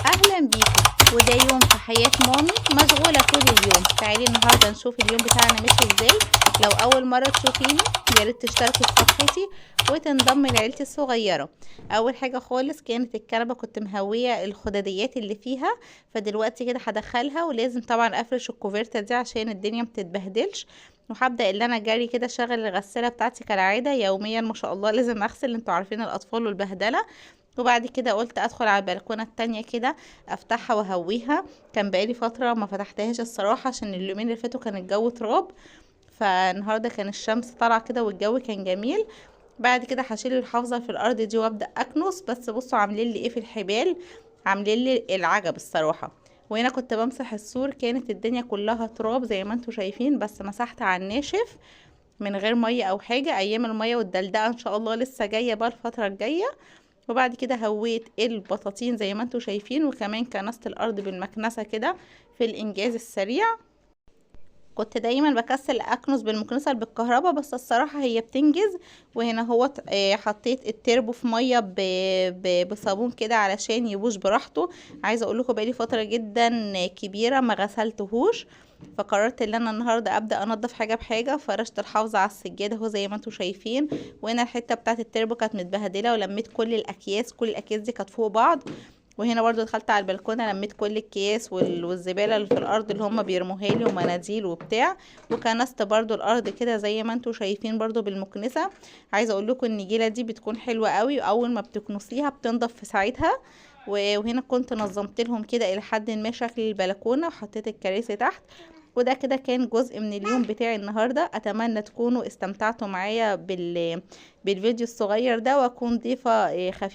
اهلا بيكم. وده يوم في حياة مامي مشغولة طول اليوم. تعالي النهاردة نشوف اليوم بتاعنا ماشي ازاي. لو اول مرة تشوفيني يا ريت تشتركي في صفحتي وتنضمي لعيلتي الصغيرة. اول حاجة خالص كانت الكنبة، كنت مهوية الخداديات اللي فيها، فدلوقتي كده هدخلها، ولازم طبعا افرش الكوفرتة دي عشان الدنيا متتبهدلش. وهبدأ اللي انا جري كده اشغل الغسالة بتاعتي كالعادة يوميا، ما شاء الله لازم اغسل، انتوا عارفين الاطفال والبهدلة. وبعد كده قلت ادخل على البلكونه التانية كده افتحها واهويها، كان بقالي فترة ما فتحتهاش الصراحة عشان اليومين اللي فاتوا كان الجو تراب، فالنهارده كان الشمس طالعه كده والجو كان جميل. بعد كده هشيل الحافظة في الارض دي وابدا اكنس، بس بصوا عاملين لي ايه في الحبال، عاملين لي العجب الصراحة. وهنا كنت بمسح السور، كانت الدنيا كلها تراب زي ما انتوا شايفين، بس مسحت على الناشف من غير مية او حاجة. ايام المية والدلدقه ان شاء الله لسه جاية بقى الفترة الجاية. وبعد كده هويت البطاطين زي ما انتوا شايفين، وكمان كنست الارض بالمكنسه كده في الانجاز السريع. كنت دايما بكسل اكنس بالمكنسه بالكهرباء، بس الصراحة هي بتنجز. وهنا هو حطيت التربو في مية بصابون كده علشان يبوش براحته. عايزه اقول لكم بقالي فترة جدا كبيرة ما غسلتهوش، فقررت ان انا النهارده ابدا انضف حاجة بحاجة. فرشت الحافظة على السجادة اهو زي ما انتوا شايفين، وهنا الحتة بتاعه التربو كانت متبهدله، ولميت كل الاكياس، كل الاكياس دي كانت فوق بعض. وهنا برضو دخلت على البلكونه لميت كل الكياس والزباله اللي في الارض اللي هم بيرموها لي ومناديل وبتاع، وكنست برضو الارض كده زي ما انتوا شايفين برضو بالمكنسه. عايزه اقول لكم النجيله دي بتكون حلوة قوي، واول ما بتكنسيها بتنضف في ساعتها. وهنا كنت نظمت لهم كده الى حد ما شكل البلكونه، وحطيت الكراسي تحت. وده كده كان جزء من اليوم بتاعي النهارده. اتمنى تكونوا استمتعتوا معايا بالفيديو الصغير ده، واكون ضيفه خفيفة.